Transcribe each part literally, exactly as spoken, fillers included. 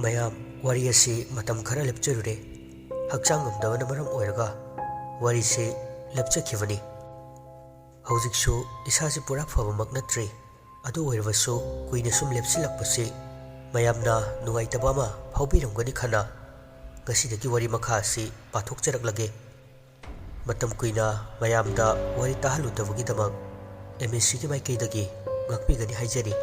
ꯃꯌꯥꯝ, ꯋꯥꯔꯤ ꯑꯁꯤ ꯃꯇꯝ ꯈꯔ ꯂꯦꯞꯆꯔꯨꯔꯦ꯫ ꯍꯛꯆꯥꯡ ꯉꯝꯗꯕꯅ ꯃꯔꯝ ꯑꯣꯏꯔꯒ ꯋꯥꯔꯤꯁꯤ ꯂꯦꯞꯆꯈꯤꯕꯅꯤ꯫ ꯍꯧꯖꯤꯛꯁꯨ ꯏꯁꯥꯁꯤ ꯄꯨꯔꯥ ꯐꯕꯃꯛ ꯅꯠꯇ꯭ꯔꯤ꯫ ꯑꯗꯨ ꯑꯣꯏꯔꯕꯁꯨ ꯀꯨꯏꯅ ꯁꯨꯝ ꯂꯦꯞꯁꯤꯜꯂꯛꯄꯁꯤ ꯃꯌꯥꯝꯅ ꯅꯨꯡꯉꯥꯏꯇꯕ ꯑꯃ ꯐꯥꯎꯕꯤꯔꯝꯒꯅꯤ ꯈꯟꯅ ꯉꯁꯤꯗꯒꯤ ꯋꯥꯔꯤ ꯃꯈꯥ ꯑꯁꯤ ꯄꯥꯊꯣꯛꯆꯔꯛꯂꯒꯦ꯫ ꯃꯇꯝ ꯀꯨꯏꯅ ꯃꯌꯥꯝꯗ ꯋꯥꯔꯤ ꯇꯥꯍꯜꯂꯨꯗꯕꯒꯤꯗꯃꯛ ꯑꯦꯝ ꯑꯦ ꯁꯤꯒꯤ ꯃꯥꯏꯀꯩꯗꯒꯤ ꯉꯥꯛꯄꯤꯒꯅꯤ ꯍꯥꯏꯖꯔꯤ꯫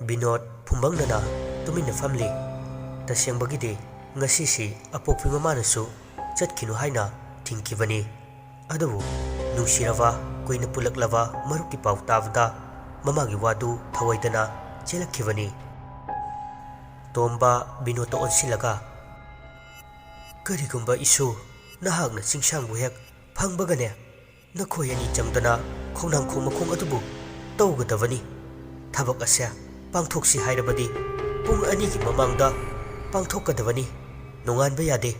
ꯕꯤꯅꯣꯗ ꯐꯨꯝꯕꯪꯅꯅ ꯇꯨꯃꯤꯟꯅ ꯐꯝꯂꯤ꯫ ꯇꯁꯦꯡꯕꯒꯤꯗꯤ ꯉꯁꯤꯁꯤ ꯑꯄꯣꯛꯄꯤ ꯃꯃꯥꯅꯁꯨ ꯆꯠꯈꯤꯅꯨ ꯍꯥꯏꯅ ꯊꯤꯡꯈꯤꯕꯅꯤ꯫ ꯑꯗꯨꯕꯨ ꯅꯨꯡꯁꯤꯔꯕ, ꯀꯨꯏꯅ ꯄꯨꯜꯂꯛꯂꯕ ꯃꯔꯨꯞꯀꯤ ꯄꯥꯎ ꯇꯥꯕꯗ ꯃꯃꯥꯒꯤ ꯋꯥꯗꯨ ꯊꯧꯑꯣꯏꯗꯅ ꯆꯦꯜꯂꯛꯈꯤꯕꯅꯤ꯫ ꯇꯣꯝꯕ ꯕꯤꯅꯣꯗꯇ ꯑꯣꯟꯁꯤꯜꯂꯒ, "ꯀꯔꯤꯒꯨꯝꯕ ꯏꯁꯨ ꯅꯍꯥꯛꯅ ꯆꯤꯡꯁꯥꯡꯕꯨ ꯍꯦꯛ ꯐꯪꯕꯒꯅꯦ, ꯅꯈꯣꯏ ꯑꯅꯤ ꯆꯪꯗꯅ ꯈꯣꯡꯅꯥꯡꯈꯣꯡ ꯃꯈꯣꯡ ꯑꯗꯨꯕꯨ ꯇꯧꯒꯗꯕꯅꯤ꯫ ꯊꯕꯛ ꯑꯁꯦ ꯄꯥꯡꯊꯣꯛꯁꯤ ꯍꯥꯏꯔꯕꯗꯤ ꯄꯨꯡ ꯑꯅꯤꯒꯤ ꯃꯃꯥꯡꯗ ꯄꯥꯡꯊꯣꯛꯀꯗꯕꯅꯤ꯫ ꯅꯣꯡꯉꯥꯟꯕ ꯌꯥꯗꯦ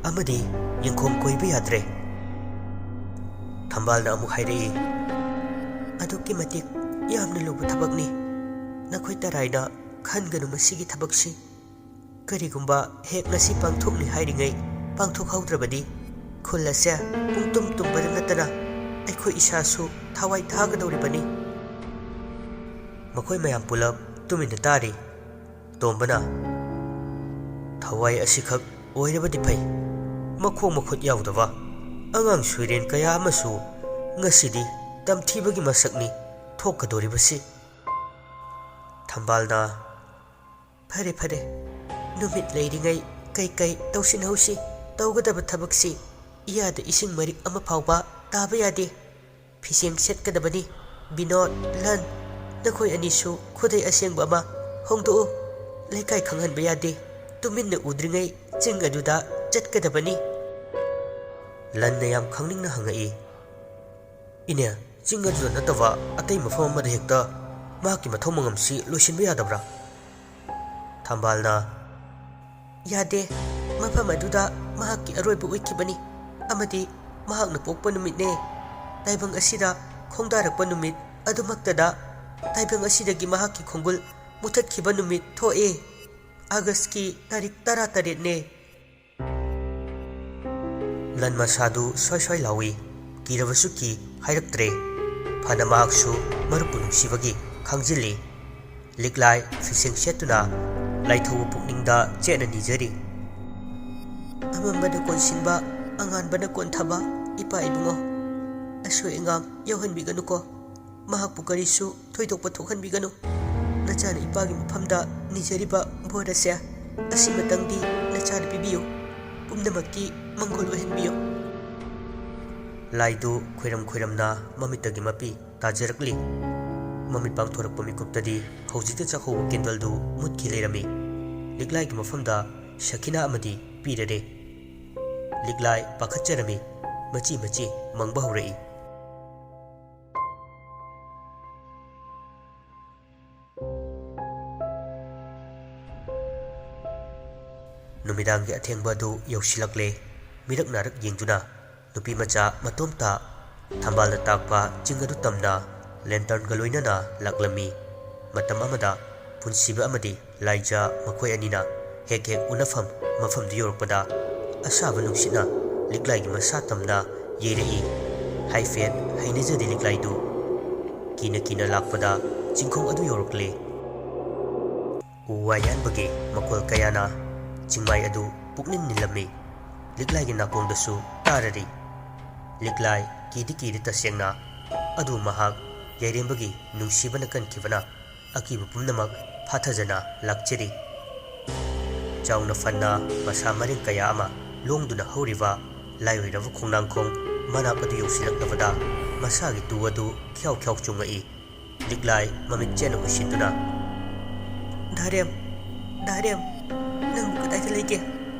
ꯑꯃꯗꯤ ꯌꯦꯡꯈꯣꯝ ꯀꯣꯏꯕ ꯌꯥꯗ꯭ꯔꯦ꯫" ꯊꯝꯕꯥꯜꯅ ꯑꯃꯨꯛ ꯍꯥꯏꯔꯛꯏ, "ꯑꯗꯨꯛꯀꯤ ꯃꯇꯤꯛ ꯌꯥꯝꯅ ꯂꯨꯕ ꯊꯕꯛꯅꯤ꯫ ꯅꯈꯣꯏ ꯇꯔꯥꯏꯅ ꯈꯟꯒꯅꯨ ꯃꯁꯤꯒꯤ ꯊꯕꯛꯁꯤ꯫ ꯀꯔꯤꯒꯨꯝꯕ ꯍꯦꯛ ꯉꯁꯤ ꯄꯥꯡꯊꯣꯛꯅꯤ ꯍꯥꯏꯔꯤꯉꯩ ꯄꯥꯡꯊꯣꯛꯍꯧꯗ꯭ꯔꯕꯗꯤ ꯈꯨꯜ ꯑꯁꯦ ꯄꯨꯡꯇꯨꯝ ꯇꯨꯝꯕꯗ ꯅꯠꯇꯅ ꯑꯩꯈꯣꯏ ꯏꯁꯥꯁꯨ ꯊꯋꯥꯏ ꯊꯥꯒꯗꯧꯔꯤꯕꯅꯤ꯫" ꯃꯈꯣꯏ ꯃꯌꯥꯝ ꯄꯨꯂꯞ ꯇꯨꯃꯤꯟꯅ ꯇꯥꯔꯤ꯫ ꯇꯣꯝꯕꯅ, "ꯊꯋꯥꯏ ꯑꯁꯤꯈꯛ ꯑꯣꯏꯔꯕꯗꯤ ꯐꯩ꯫ ꯃꯈꯣꯡ ꯃꯈꯨꯠ ꯌꯥꯎꯗꯕ ꯑꯉꯥꯡ ꯁꯣꯏꯔꯦꯟ ꯀꯌꯥ ꯑꯃꯁꯨ ꯉꯁꯤꯗꯤ ꯇꯝꯊꯤꯕꯒꯤ ꯃꯁꯛꯅꯤ ꯊꯣꯛꯀꯗꯧꯔꯤꯕꯁꯤ꯫" ꯊꯝꯕꯥꯜꯅ, "ꯐꯔꯦ, ꯐꯔꯦ꯫ ꯅꯨꯃꯤꯠ ꯂꯩꯔꯤꯉꯩ ꯀꯩꯀꯩ ꯇꯧꯁꯤꯟꯍꯧꯁꯤ꯫ ꯇꯧꯒꯗꯕ ꯊꯕꯛꯁꯤ ꯏꯌꯥꯗ ꯏꯁꯤꯡ ꯃꯔꯤꯛ ꯑꯃ ꯐꯥꯎꯕ ꯇꯥꯕ ꯌꯥꯗꯦ꯫ ꯐꯤꯁꯦꯡ ꯁꯦꯠꯀꯗꯕꯅꯤ꯫ ꯕꯤꯅꯣꯗ, ꯂꯟ, ꯅꯈꯣꯏ ꯑꯅꯤꯁꯨ ꯈꯨꯗꯩ ꯑꯁꯦꯡꯕ ꯑꯃ ꯍꯣꯡꯗꯣꯛꯎ꯫ ꯂꯩꯀꯥꯏ ꯈꯪꯍꯟꯕ ꯌꯥꯗꯦ꯫ ꯇꯨꯃꯤꯟꯅ ꯎꯗ꯭ꯔꯤꯉꯩ ꯆꯤꯡ ꯑꯗꯨꯗ ꯆꯠꯀꯗꯕꯅꯤ꯫" ꯂꯟꯅ ꯌꯥꯝ ꯈꯪꯅꯤꯡꯅ ꯍꯪꯉꯛꯏ, "ꯏꯅꯦ, ꯆꯤꯡ ꯑꯗꯨꯗ ꯅꯠꯇꯕ ꯑꯇꯩ ꯃꯐꯝ ꯑꯃꯗ ꯍꯦꯛꯇ ꯃꯍꯥꯛꯀꯤ ꯃꯊꯧ ꯃꯉꯝꯁꯤ ꯂꯣꯏꯁꯤꯟꯕ ꯌꯥꯗꯕ꯭ꯔꯥ?" ꯊꯝꯕꯥꯜꯅ, "ꯌꯥꯗꯦ꯫ ꯃꯐꯝ ꯑꯗꯨꯗ ꯃꯍꯥꯛꯀꯤ ꯑꯔꯣꯏꯕ ꯑꯣꯏꯈꯤꯕꯅꯤ ꯑꯃꯗꯤ ꯃꯍꯥꯛꯅ ꯄꯣꯛꯄ ꯅꯨꯃꯤꯠꯅꯦ꯫ ꯇꯥꯏꯕꯪ ꯑꯁꯤꯗ ꯈꯣꯡꯗꯥꯔꯛꯄ ꯅꯨꯃꯤꯠ ꯑꯗꯨꯃꯛꯇꯗ ꯇꯥꯏꯕꯪ ꯑꯁꯤꯗꯒꯤ ꯃꯍꯥꯛꯀꯤ ꯈꯣꯡꯒꯨꯜ ꯃꯨꯊꯠꯈꯤꯕ ꯅꯨꯃꯤꯠ ꯊꯣꯛꯑꯦ꯫ ꯑꯥꯒꯁꯀꯤ ꯇꯥꯔꯤꯛ ꯇꯔꯥꯇꯔꯦꯠꯅꯦ꯫ ꯂꯟ ꯃꯁꯥꯗꯨ ꯁ꯭ꯋꯥꯏ ꯁ꯭ꯋꯥꯏ ꯂꯥꯎꯏ꯫ ꯀꯤꯔꯕꯁꯨ ꯀꯤ ꯍꯥꯏꯔꯛꯇ꯭ꯔꯦ꯫ ꯐꯅ ꯃꯍꯥꯛꯁꯨ ꯃꯔꯨꯞꯄꯨ ꯅꯨꯡꯁꯤꯕꯒꯤ ꯈꯥꯡꯖꯤꯜꯂꯤ꯫ ꯂꯤꯛꯂꯥꯏ ꯐꯤꯁꯦꯡ ꯁꯦꯠꯇꯨꯅ ꯂꯥꯏꯊꯧꯕ ꯄꯨꯛꯅꯤꯡꯗ ꯆꯦꯠꯅ ꯅꯤꯖꯔꯤ꯫ ꯑꯃꯝꯕꯅ ꯀꯣꯟꯁꯤꯟꯕ, ꯑꯉꯥꯟꯕꯅ ꯀꯣꯟꯊꯕ ꯏꯄꯥ ꯏꯕꯨꯡꯉꯣ, ꯑꯁꯣꯏ ꯑꯉꯥꯝ ꯌꯥꯎꯍꯟꯕꯤꯒꯅꯨꯀꯣ꯫ ꯃꯍꯥꯛꯄꯨ ꯀꯔꯤꯁꯨ ꯊꯣꯏꯗꯣꯛꯄ ꯊꯣꯛꯍꯟꯕꯤꯒꯅꯨ꯫ ꯅꯆꯥꯅ ꯏꯄꯥꯒꯤ ꯃꯐꯝꯗ ꯅꯤꯖꯔꯤꯕ ꯕꯣꯔ ꯑꯁꯦ ꯑꯁꯤꯃꯇꯪꯗꯤ ꯅꯆꯥꯗ ꯄꯤꯕꯤꯌꯨ꯫ ꯄꯨꯝꯅꯃꯛꯀꯤ ꯃꯪꯒꯣꯜ ꯑꯣꯏꯍꯟꯕꯤꯌꯨ꯫ ꯂꯥꯏꯗꯨ ꯈꯣꯏꯔꯝ ꯈꯣꯏꯔꯝꯅ ꯃꯃꯤꯠꯇꯒꯤ ꯃꯄꯤ ꯇꯥꯖꯔꯛꯂꯤ꯫ ꯃꯃꯤꯠ ꯄꯥꯡꯊꯣꯔꯛꯄ ꯃꯤꯀꯨꯞꯇꯗꯤ ꯍꯧꯖꯤꯛꯇ ꯆꯥꯛꯍꯧꯕ ꯀꯦꯟꯗꯜꯗꯨ ꯃꯨꯠꯈꯤ ꯂꯩꯔꯝꯃꯤ꯫ ꯂꯤꯛꯂꯥꯏꯒꯤ ꯃꯐꯝꯗ ꯁꯈꯤꯅꯥ ꯑꯃꯗꯤ ꯄꯤꯔꯔꯦ꯫ ꯂꯤꯛꯂꯥꯏ ꯄꯥꯈꯠꯆꯔꯝꯃꯤ꯫ ꯃꯆꯤ ꯃꯆꯤ ꯃꯪꯕ ꯍꯧꯔꯛꯏ꯫ ꯅꯨꯃꯤꯗꯥꯡꯒꯤ ꯑꯊꯦꯡꯕ ꯑꯗꯨ ꯌꯧꯁꯤꯜꯂꯛꯂꯦ꯫ ꯃꯤꯔꯛ ꯅꯥꯔꯛ ꯌꯦꯡꯗꯨꯅ ꯅꯨꯄꯤꯃꯆꯥ ꯃꯇꯣꯝꯇ ꯊꯝꯕꯥꯜꯅ ꯇꯥꯛꯄ ꯆꯤꯡ ꯑꯗꯨ ꯇꯝꯅ ꯂꯦꯟꯇꯔꯟꯒ ꯂꯣꯏꯅꯅ ꯂꯥꯛꯂꯝꯃꯤ꯫ ꯃꯇꯝ ꯑꯃꯗ ꯄꯨꯟꯁꯤꯕ ꯑꯃꯗꯤ ꯂꯥꯏꯖꯥ ꯃꯈꯣꯏ ꯑꯅꯤꯅ ꯍꯦꯛ ꯍꯦꯛ ꯎꯅꯐꯝ ꯃꯐꯝꯗꯨ ꯌꯧꯔꯛꯄꯗ ꯑꯁꯥꯕ ꯅꯨꯡꯁꯤꯠꯅ ꯂꯤꯛꯂꯥꯏꯒꯤ ꯃꯁꯥ ꯇꯝꯅ ꯌꯩꯔꯛꯏ꯫ ꯍꯥꯏꯐꯦꯠ ꯍꯩꯅꯖꯗꯦ ꯂꯤꯛꯂꯥꯏꯗꯨ꯫ ꯀꯤꯅ ꯀꯤꯅ ꯂꯥꯛꯄꯗ ꯆꯤꯡꯈꯣꯡ ꯑꯗꯨ ꯌꯧꯔꯛꯂꯦ꯫ ꯎ ꯋꯥ ꯌꯥꯟꯕꯒꯤ ꯃꯈꯣꯜ ꯀꯌꯥꯅ ꯆꯤꯡꯃꯥꯏ ꯑꯗꯨ ꯄꯨꯛꯅꯤꯡ ꯅꯤꯜꯂꯝꯃꯤ꯫ ꯂꯤꯛꯂꯥꯏꯒꯤ ꯅꯥꯀꯣꯡꯗꯁꯨ ꯇꯥꯔꯔꯤ꯫ ꯂꯤꯛꯂꯥꯏ ꯀꯤꯗꯤ ꯀꯤꯔꯤ ꯇꯁꯦꯡꯅ꯫ ꯑꯗꯨ ꯃꯍꯥꯛ ꯌꯥꯏꯔꯦꯝꯕꯒꯤ ꯅꯨꯡꯁꯤꯕꯅ ꯀꯟꯈꯤꯕꯅ ꯑꯀꯤꯕ ꯄꯨꯝꯅꯃꯛ ꯐꯥꯊꯖꯅ ꯂꯥꯛꯆꯔꯤ꯫ ꯆꯥꯎꯅ ꯐꯟꯅ ꯃꯁꯥ ꯃꯔꯦꯡ ꯀꯌꯥ ꯑꯃ ꯂꯣꯡꯗꯨꯅ ꯍꯧꯔꯤꯕ ꯂꯥꯏ ꯑꯣꯏꯔꯕ ꯈꯣꯡꯅꯥꯡꯈꯣꯡ ꯃꯅꯥꯛ ꯑꯗꯨ ꯌꯧꯁꯤꯜꯂꯛꯂꯕꯗ ꯃꯁꯥꯒꯤ ꯇꯨ ꯑꯗꯨ ꯈ꯭ꯌꯥꯎ ꯈ꯭ꯌꯥꯎ ꯆꯣꯡꯉꯛꯏ꯫ ꯂꯤꯛꯂꯥꯏ ꯃꯃꯤꯠ ꯆꯦꯠꯅ ꯎꯏꯁꯤꯟꯗꯨꯅ, "ꯙꯥꯔꯦꯝ, ꯙꯥꯔꯦꯝ, ꯅꯪꯕꯨ ꯀꯗꯥꯏꯗ ꯂꯩꯒꯦ?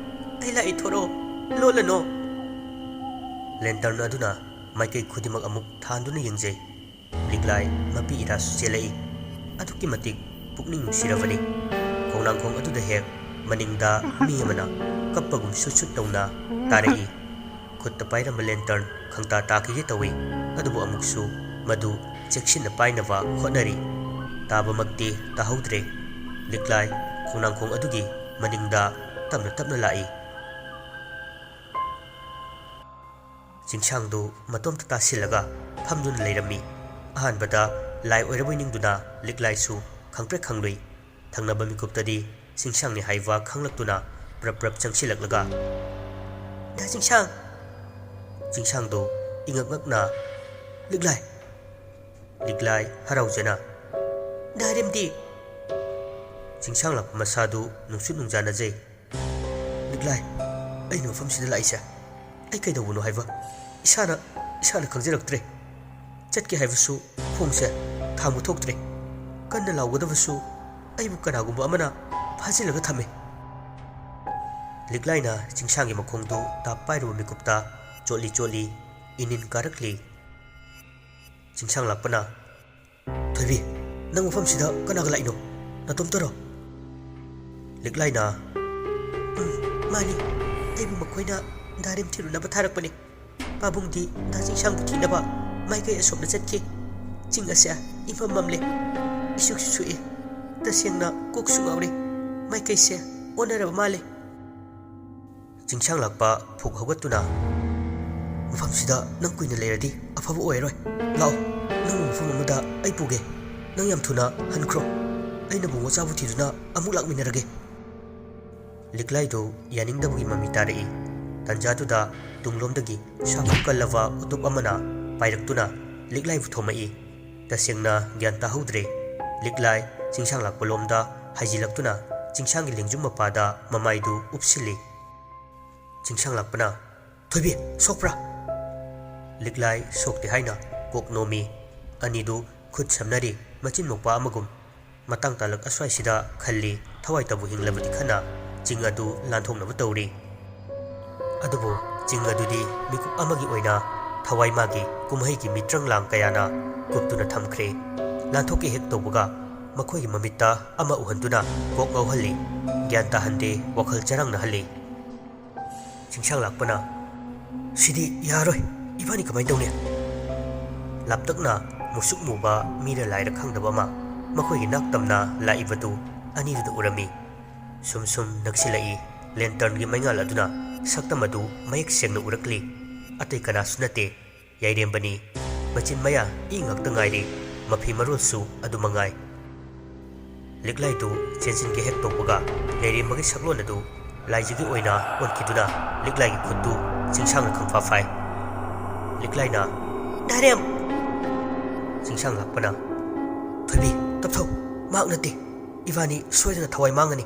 ꯑꯩ ꯂꯥꯛꯏ, ꯊꯣꯔꯛꯑꯣ, ꯂꯣꯠꯂꯅꯣ!" ꯂꯦꯟꯇꯔꯟ ꯑꯗꯨꯅ ꯃꯥꯏꯀꯩ ꯈꯨꯗꯤꯡꯃꯛ ꯑꯃꯨꯛ ꯊꯥꯟꯗꯨꯅ ꯌꯦꯡꯖꯩ꯫ ꯂꯤꯛꯂꯥꯏ ꯃꯄꯤ ꯏꯔꯥꯁꯨ ꯆꯦꯜꯂꯛꯏ꯫ ꯑꯗꯨꯛꯀꯤ ꯃꯇꯤꯛ ꯄꯨꯛꯅꯤꯡ ꯅꯨꯡꯁꯤꯔꯕꯅꯤ꯫ ꯈꯣꯡꯅꯥꯡꯈꯣꯡ ꯑꯗꯨꯗ ꯍꯦꯛ ꯃꯅꯤꯡꯗ ꯃꯤ ꯑꯃꯅ ꯀꯞꯄꯒꯨꯝ ꯁꯨꯠ ꯁꯨꯠ ꯇꯧꯅ ꯇꯥꯔꯛꯏ꯫ ꯈꯨꯠꯇ ꯄꯥꯏꯔꯝꯕ ꯂꯦꯟꯇꯔꯟ ꯈꯪꯇꯥ ꯇꯥꯈꯤꯒꯦ ꯇꯧꯏ꯫ ꯑꯗꯨꯕꯨ ꯑꯃꯨꯛꯁꯨ ꯃꯗꯨ ꯆꯦꯛꯁꯤꯟꯅ ꯄꯥꯏꯅꯕ ꯍꯣꯠꯅꯔꯤ꯫ ꯇꯥꯕꯃꯛꯇꯤ ꯇꯥꯍꯧꯗ꯭ꯔꯦ꯫ ꯂꯤꯛꯂꯥꯏ ꯈꯣꯡꯅꯥꯡꯈꯣꯡ ꯑꯗꯨꯒꯤ ꯃꯅꯤꯡꯗ ꯇꯞꯅ ꯇꯞꯅ ꯂꯥꯛꯏ꯫ ꯆꯤꯡꯁꯥꯡꯗꯨ ꯃꯇꯣꯝꯇ ꯇꯥꯁꯤꯜꯂꯒ ꯐꯝꯗꯨꯅ ꯂꯩꯔꯝꯃꯤ꯫ ꯑꯍꯥꯟꯕꯗ ꯂꯥꯏ ꯑꯣꯏꯔꯕꯣꯏ ꯅꯤꯡꯗꯨꯅ ꯂꯤꯛꯂꯥꯏꯁꯨ ꯈꯪꯄ꯭ꯔꯦꯛ ꯈꯪꯂꯨꯏ꯫ ꯊꯪꯅꯕ ꯃꯤꯀꯨꯞꯇꯗꯤ ꯆꯤꯡꯁꯥꯡꯅꯤ ꯍꯥꯏꯕ ꯈꯪꯂꯛꯇꯨꯅ ꯄ꯭ꯔꯞ ꯄ꯭ꯔꯞ ꯆꯪꯁꯤꯜꯂꯛꯂꯒ, "ꯗꯥ ꯆꯤꯡꯁꯥꯡ!" ꯆꯤꯡꯁꯥꯡꯗꯨ ꯏꯉꯛ ꯉꯛꯅ, "ꯂꯤꯛꯂꯥꯏ!" ꯂꯤꯛꯂꯥꯏ ꯍꯔꯥꯎꯖꯅ, "ꯗꯥ ꯔꯦꯝꯗꯤ!" ꯆꯤꯡꯁꯥꯡ ꯂꯥꯛꯄ ꯃꯁꯥꯗꯨ ꯅꯨꯡꯁꯨ ꯅꯨꯡꯖꯥꯅꯖꯩ꯫ "ꯂꯤꯛꯂꯥꯏ, ꯑꯩꯅ ꯃꯐꯝꯁꯤꯗ ꯂꯥꯛꯏꯁꯦ ꯑꯩ ꯀꯩꯗꯧꯕꯅꯣ ꯍꯥꯏꯕ ꯏꯁꯥꯅ, ꯏꯁꯥꯅ ꯈꯪꯖꯔꯛꯇ꯭ꯔꯦ꯫ ꯆꯠꯀꯦ ꯍꯥꯏꯕꯁꯨ ꯈꯣꯡꯁꯦ ꯊꯥꯡꯕ ꯊꯣꯛꯇ꯭ꯔꯦ꯫ ꯀꯟꯅ ꯂꯥꯎꯒꯗꯕꯁꯨ ꯑꯩꯕꯨ ꯀꯅꯥꯒꯨꯝꯕ ꯑꯃꯅ ꯐꯥꯖꯤꯜꯂꯒ ꯊꯝꯃꯦ꯫" ꯂꯤꯛꯂꯥꯏꯅ ꯆꯤꯡꯁꯥꯡꯒꯤ ꯃꯈꯣꯡꯗꯨ ꯇꯥꯞ ꯄꯥꯏꯔꯨꯕ ꯃꯤꯀꯨꯞꯇ ꯆꯣꯠꯂꯤ ꯆꯣꯠꯂꯤ ꯏꯅꯤꯟ ꯀꯥꯔꯛꯂꯤ꯫ ꯆꯤꯡꯁꯥꯡ ꯂꯥꯛꯄꯅ, "ꯊꯣꯏꯕꯤ, ꯅꯪ ꯃꯐꯝꯁꯤꯗ ꯀꯅꯥꯒ ꯂꯥꯛꯏꯅꯣ? ꯅꯇꯣꯝꯇꯔꯣ?" ꯂꯤꯛꯂꯥꯏꯅ, "ꯎꯝ, ꯃꯥꯅꯤ꯫ ꯑꯩꯕꯨ ꯃꯈꯣꯏꯅ ꯗꯥꯔꯤꯝ ꯊꯤꯔꯨꯅꯕ ꯊꯥꯔꯛꯄꯅꯤ꯫ ꯄꯥꯕꯨꯡꯗꯤ ꯗꯥ ꯆꯤꯡꯁꯥꯡꯕꯨ ꯊꯤꯅꯕ ꯃꯥꯏꯀꯩ ꯑꯁꯣꯝꯗ ꯆꯠꯈꯤ꯫ ꯆꯤꯡ ꯑꯁꯦ ꯏꯃꯝ ꯃꯝꯂꯦ꯫ ꯏꯁꯨꯛꯁꯨ ꯁꯨꯛꯏ꯫ ꯇꯁꯦꯡꯅ ꯀꯣꯛꯁꯨ ꯉꯥꯎꯔꯦ꯫ ꯃꯥꯏꯀꯩꯁꯦ ꯑꯣꯟꯅꯔꯕ ꯃꯥꯜꯂꯦ꯫" ꯆꯤꯡꯁꯥꯡ ꯂꯥꯛꯄ ꯐꯨꯛ ꯍꯧꯒꯠꯇꯨꯅ, "ꯃꯐꯝꯁꯤꯗ ꯅꯪ ꯀꯨꯏꯅ ꯂꯩꯔꯗꯤ ꯑꯐꯕ ꯑꯣꯏꯔꯣꯏ꯫ ꯂꯥꯛꯑꯣ, ꯅꯪꯕꯨ ꯃꯐꯝ ꯑꯃꯗ ꯑꯩ ꯄꯨꯒꯦ꯫ ꯅꯪ ꯌꯥꯝ ꯊꯨꯅ ꯍꯟꯈ꯭ꯔꯣ꯫ ꯑꯩꯅ ꯕꯨꯡꯉꯣꯆꯥꯕꯨ ꯊꯤꯗꯨꯅ ꯑꯃꯨꯛ ꯂꯥꯛꯃꯤꯟꯅꯔꯒꯦ꯫" ꯂꯤꯛꯂꯥꯏꯗꯨ ꯌꯥꯅꯤꯡꯗꯕꯒꯤ ꯃꯃꯤ ꯇꯥꯔꯛꯏ꯫ ꯇꯟꯖꯥꯗꯨꯗ ꯇꯨꯡꯂꯣꯝꯗꯒꯤ ꯁꯥꯐꯨ ꯀꯜꯂꯕ ꯎꯇꯨꯞ ꯑꯃꯅ ꯄꯥꯏꯔꯛꯇꯨꯅ ꯂꯤꯛꯂꯥꯏꯕꯨ ꯊꯣꯝꯃꯛꯏ꯫ ꯇꯁꯦꯡꯅ ꯒ꯭ꯌꯥꯟ ꯇꯥꯍꯧꯗ꯭ꯔꯦ꯫ ꯂꯤꯛꯂꯥꯏ ꯆꯤꯡꯁꯥꯡ ꯂꯥꯛꯄꯂꯣꯝꯗ ꯍꯥꯏꯖꯤꯜꯂꯛꯇꯨꯅ ꯆꯤꯡꯁꯥꯡꯒꯤ ꯂꯦꯡꯖꯨꯝ ꯃꯄꯥꯗ ꯃꯃꯥꯏꯗꯨ ꯎꯞꯁꯤꯜꯂꯤ꯫ ꯆꯤꯡꯁꯥꯡ ꯂꯥꯛꯄꯅ, "ꯊꯣꯏꯕꯤ, ꯁꯣꯛꯄ꯭ꯔꯥ?" ꯂꯤꯛꯂꯥꯏ ꯁꯣꯛꯇꯦ ꯍꯥꯏꯅ ꯀꯣꯛ ꯅꯣꯝꯃꯤ꯫ ꯑꯅꯤꯗꯨ ꯈꯨꯠ ꯁꯝꯅꯔꯤ, ꯃꯆꯤꯟ ꯃꯧꯄꯥ ꯑꯃꯒꯨꯝ꯫ ꯃꯇꯥꯡ ꯇꯥꯂꯛ ꯑꯁ꯭ꯋꯥꯏꯁꯤꯗ ꯈꯜꯂꯤ, ꯊꯋꯥꯏꯇꯕꯨ ꯍꯤꯡꯂꯕꯗꯤ ꯈꯟꯅ ꯆꯤꯡ ꯑꯗꯨ ꯂꯥꯟꯊꯣꯛꯅꯕ ꯇꯧꯔꯤ꯫ ꯑꯗꯨꯕꯨ ꯆꯤꯡ ꯑꯗꯨꯗꯤ ꯃꯤꯀꯨꯞ ꯑꯃꯒꯤ ꯑꯣꯏꯅ ꯊꯋꯥꯏ ꯃꯥꯒꯤ ꯀꯨꯝꯍꯩꯒꯤ ꯃꯤꯇ꯭ꯔꯪ ꯂꯥꯡ ꯀꯌꯥꯅ ꯀꯨꯞꯇꯨꯅ ꯊꯝꯈ꯭ꯔꯦ꯫ ꯂꯥꯟꯊꯣꯛꯀꯦ ꯍꯦꯛ ꯇꯧꯕꯒ ꯃꯈꯣꯏꯒꯤ ꯃꯃꯤꯠꯇ ꯑꯃ ꯎꯍꯟꯗꯨꯅ ꯀꯣꯛ ꯉꯥꯎꯍꯜꯂꯤ, ꯒ꯭ꯌꯥꯟ ꯇꯥꯍꯟꯗꯦ, ꯋꯥꯈꯜ ꯆꯔꯥꯡꯅꯍꯜꯂꯤ꯫ ꯆꯤꯡꯁꯥꯡ ꯂꯥꯛꯄꯅ, "ꯁꯤꯗꯤ ꯌꯥꯔꯣꯏ, ꯏꯕꯥꯅꯤ ꯀꯃꯥꯏꯅ ꯇꯧꯅꯤ?" ꯂꯥꯞꯇꯛꯅ ꯃꯨꯁꯨꯛ ꯃꯨꯕ ꯃꯤꯔ ꯂꯥꯏꯔ ꯈꯪꯗꯕ ꯑꯃ ꯃꯈꯣꯏꯒꯤ ꯅꯥꯛ ꯇꯝꯅ ꯂꯥꯛꯏꯕꯗꯨ ꯑꯅꯤꯗꯨꯗ ꯎꯔꯝꯃꯤ꯫ ꯁꯨꯝ ꯁꯨꯝ ꯅꯛꯁꯤꯜꯂꯛꯏ꯫ ꯂꯦꯟꯇꯔꯟꯒꯤ ꯃꯩꯉꯥꯜ ꯑꯗꯨꯅ ꯁꯛꯇꯝ ꯑꯗꯨ ꯃꯌꯦꯛ ꯁꯦꯡꯅ ꯎꯔꯛꯂꯤ꯫ ꯑꯇꯩ ꯀꯅꯥꯁꯨ ꯅꯠꯇꯦ, ꯌꯥꯏꯔꯦꯝꯕꯅꯤ꯫ ꯃꯆꯤꯟ ꯃꯌꯥ ꯏ ꯉꯥꯛꯇ ꯉꯥꯏꯔꯤ, ꯃꯐꯤ ꯃꯔꯣꯜꯁꯨ ꯑꯗꯨ ꯃꯉꯥꯏ꯫ ꯂꯤꯛꯂꯥꯏꯗꯨ ꯆꯦꯟꯁꯤꯟꯒꯦ ꯍꯦꯛ ꯇꯧꯕꯒ, ꯌꯥꯏꯔꯦꯝꯕꯒꯤ ꯁꯛꯂꯣꯟ ꯑꯗꯨ ꯂꯥꯏꯖꯒꯤ ꯑꯣꯏꯅ ꯑꯣꯟꯈꯤꯗꯨꯅ ꯂꯤꯛꯂꯥꯏꯒꯤ ꯈꯨꯠꯇꯨ ꯆꯤꯡꯁꯥꯡꯅ ꯈꯪꯐꯥ ꯐꯥꯏ꯫ ꯂꯤꯛꯂꯥꯏꯅ, "ꯗꯥꯏꯔꯦꯝ!" ꯆꯤꯡꯁꯥꯡ ꯂꯥꯛꯄꯅ, "ꯊꯣꯏꯕꯤ, ꯇꯞꯊꯧ, ꯃꯍꯥꯛ ꯅꯠꯇꯦ꯫ ꯏꯕꯥꯅꯤ ꯁꯣꯏꯗꯅ ꯊꯋꯥꯏ ꯃꯥꯡꯉꯅꯤ꯫